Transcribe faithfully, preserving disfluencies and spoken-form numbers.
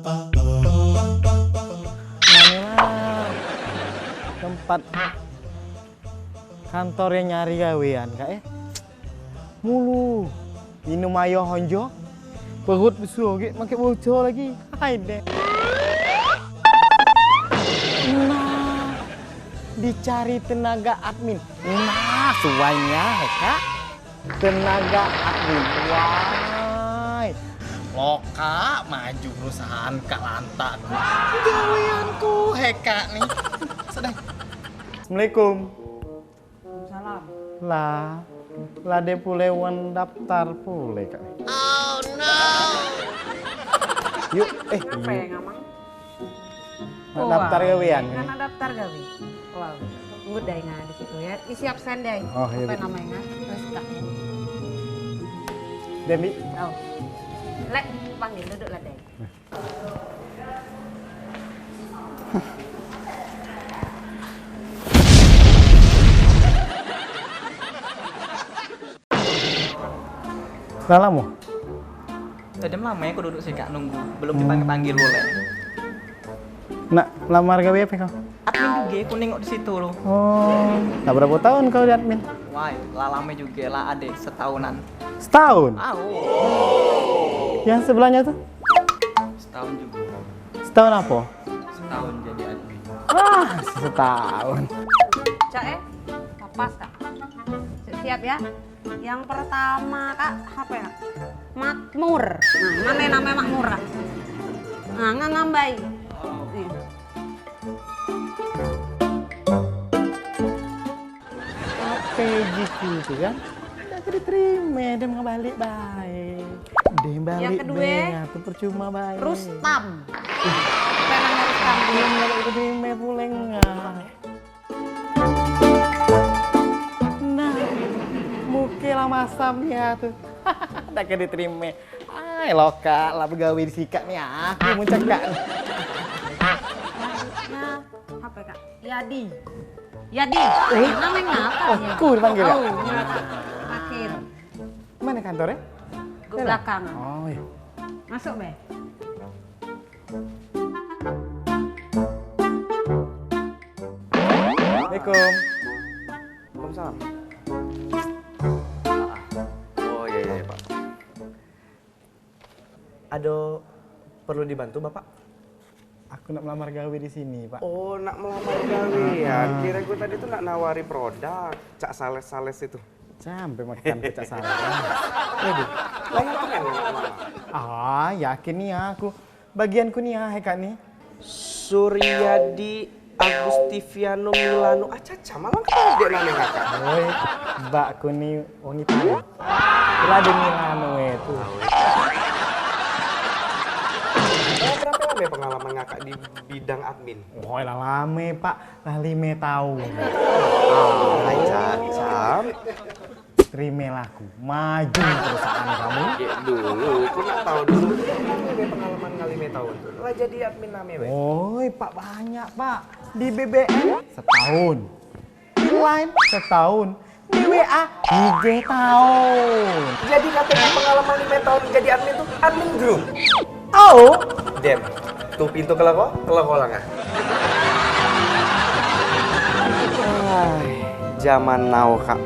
Mano lah tempat kantor yang nyari gawean, Kak, eh? Mulu minum ayo honjo, perut besuo gek, make bocor lagi. Hai deh. Nah, dicari tenaga admin. Nah, suainya, Kak. Tenaga admin. Wai. Lokak maju perusahaan kak lantak. Gaweanku hekak ni. Sedang. Assalamualaikum. Salam. Lah, lah de pule wan daftar pule, Kak. Oh no. Yuk, eh. Ngape, Ngamang? Nak daftar gawean. Nak daftar gawe. Wow. Tunggu dai nga di situ ya. Isi absen dai. Oh, iya. Ape namonye nga? Terus tak. Demi. Oh. Lek, panggil duduk lah dai. Lah lamo? Tadi lamo aku duduk sih, Kak, nunggu. Belum dipanggil-panggil pule. Nak lamar gawe ape kau? Admin juge, ku nengok di situ lo. Oh, nak berapa tahun kau di admin? Wah, lah lamo juge lah, ade setahunan. Setahun? Au. Yang sebelahnya tuh? Setahun juga. Setahun apa? Setahun jadi admin. Ah, setahun. Cak, eh? Kapas, Kak. Siap, siap ya. Yang pertama, Kak, apa ya? Makmur. Nah, mana yang namanya Makmur, Kak? Nah, nggak ngambai. Nih. Ape jiku tu kan? Dak ke diterime, dem ngabalik bae. Dem balik. Yang kedue, be, tu percuma bae. Rustam. Ih. Ape namo Rustam? Belum ngabalik diterime pule nga. Nah, muke lah masam ya tu. Dak ke diterime. Ai, lokak lah begawe di sikak ni, aku mun cekak. Nah, ape, Kak? Yadi. Yadi. Eh? Name ngapa? Oh, ku dipanggil ya? Oh, iya, Kak. Akhir. Mana kantornya? Ke belakang. Oh, iya. Masuk, be. Assalamualaikum. Waalaikumsalam. Oh, iya, iya, Pak. Ado perlu dibantu, Bapak? Aku nak melamar gawe di sini, Pak. Oh, nak melamar gawean. Ah. Kira gue tadi tuh nak nawari produk, cak sales-sales itu. Sampai makan ke cak sales. Waduh. Lah, yakin kan nak melamar? Ah, yakin nih aku. Bagianku nih, ah, Kak nih. Suryadi Agustiviano Milano. Ah, caca, malah ketawa dek name kakak. Woi, mbakku ni wong Itali. Itulah di Milano itu. Oh, berapa lama pengalaman kakak di bidang admin? Woi, lah lama, Pak. Lah lima tahun. Ah, hai, caca. Terima laku, maju perusahaan kamu. Dek dulu, aku nak tahu dulu. Ini pengalaman ngalime tahun tu. Lah jadi admin name, weh? Oi, Pak, banyak, Pak. Di B B M setahun. Di Line setahun. Di W A tiga tahun. Jadi katanya pengalaman lima tahun jadi admin tu admin grup. Oh, dem. Tu pintu keleko, keleko lah ngah. Ai, zaman now, Kak.